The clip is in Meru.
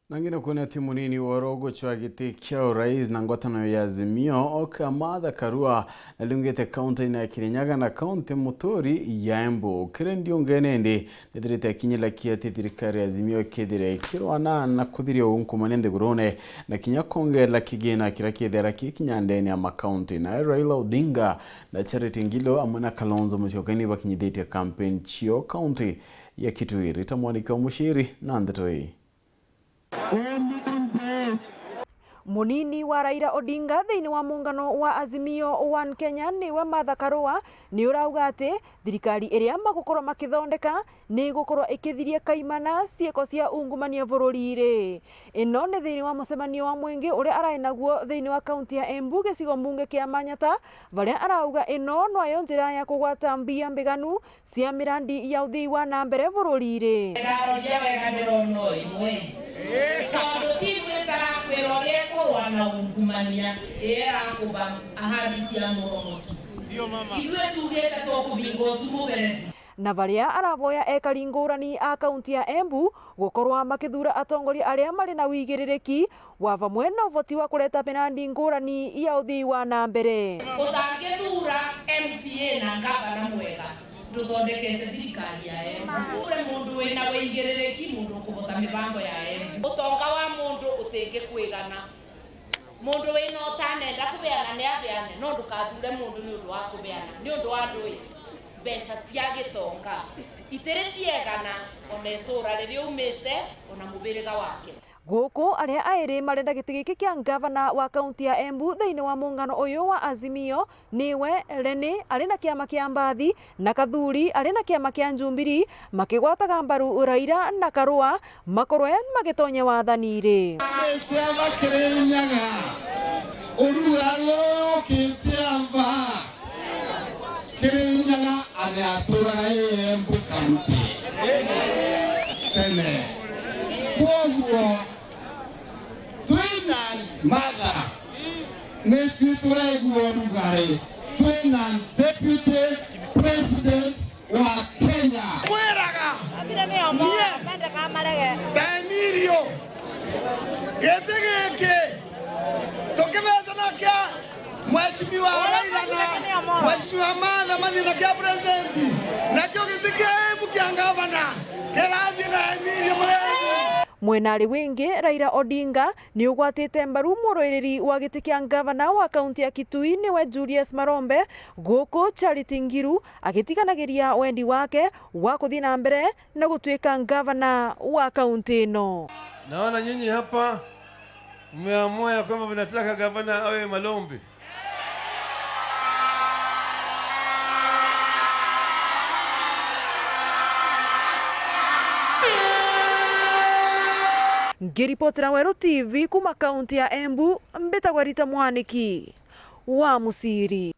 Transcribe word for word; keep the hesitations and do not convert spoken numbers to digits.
Nangi na kuona ati munini woro gucwa giti kia urais na ngwataniro ya Azimio, Oka Martha Karua, na liungite kaunti-ini ya Kirinyaga na kaunti muturi ya Embu. Kiri ndiungene indi, nithirite akinyira ki ati thirikari ya Azimio ikithire ikirwana na kuthiria unkumania nthigurune, na kinya kwongera kigina kiria kithira kikinya ndene ya makaunti. Nae Raila Odinga na Charity Ngilu amwe na Kalonzo Musyoka ni bakinyithitie kampeni cio kaunti ya Kitui. Rita Mwaniki wa Muciri na ndeto ii. Munini wa Raila Odinga thiini wa muungano wa Azimio One Kenya niwe Martha Karua ni urauga ati thirikari iria magukorwa makithondeka ni igukorwa ikithiria kaimana ciiko cia ungumania bururi-ri. Ino ni thiini wa mucemanio wa mwingi uria arai naguo thiini wa kaunti ya Embu, gicigo mbunge kia Manyata, varia arauga ino nwayo njira ya kugwata mbia mbiganu cia mirandi ya uthii wa na mbere bururi-ri. Ndaroria wega ndirona o imwe. Tondu timu itarakwira uria ikurwa na ungumania, ii irakuba ahadi cia muromo tu. Ithui tuugite tukubinga ucu muberethi. Na varia araboya ekari ngurani a kaunti ya Embu gukorwa makithuura atongoria aria mari na wigiririki wa vamwe na uvoti wa kureta mirandi ngurani ya uthii wa na mbere. Utangithuura M C A na ngavana mwega, nduthondekete thirikari ya Embu. Ure mundu wina wigiririki, mundu ukuvota mibango ya Embu. Utonga wa mundu utingikwigana. Mundu wina utanenda kubeana ni abeane, no ndukathure mundu ni undu wa kubeana, ni undu wa ndui. Mbeca cia gitonga itiri ciegana, ona itura riria umite, ona mubiriga wake. Guku, aria airi marenda giti giki kia ngavana wa kaunti ya Embu thiini wa muungano uyu wa Azimio niwe Reni ari na kiama kia Mbathi na Kathuri ari na kiama kia Jubilee, makigwataga mbaru Raila na Karua makorwe magitonya wathani-ri. Kiama Kirinyaga, urugarĩ ukite ava. Kirinyaga aria aturaga Embu County tene. Kwoguo, twina Martha, nitwi turaigua urugarĩ, twina Deputy President wa Kenya. Kwiraga nie ta Emilio giti giki tukibecana kia Mheshimiwa Raila na Mheshimiwa Martha mathina kia president, nakio giti kia Embu kia ngavana kirathie na Emilio Muregi. Mwenari wingi, Raila Odinga ni ugwatite mbaru murwiriri wa giti kia ngavana wa kaunti ya Kitui niwe Julius Marombe, guku Charity Ngilu agitiganagiria wendi wake wa kuthii na mbere na gutuika ngavana wa kaunti ino. Naona nyinyi hapa mmeamua ya kwamba mnataka gavana awe Malombe. Ngiripotera Weru T V kuma kaunti ya Embu, mbitagwa Rita Mwaniki wa Musiri.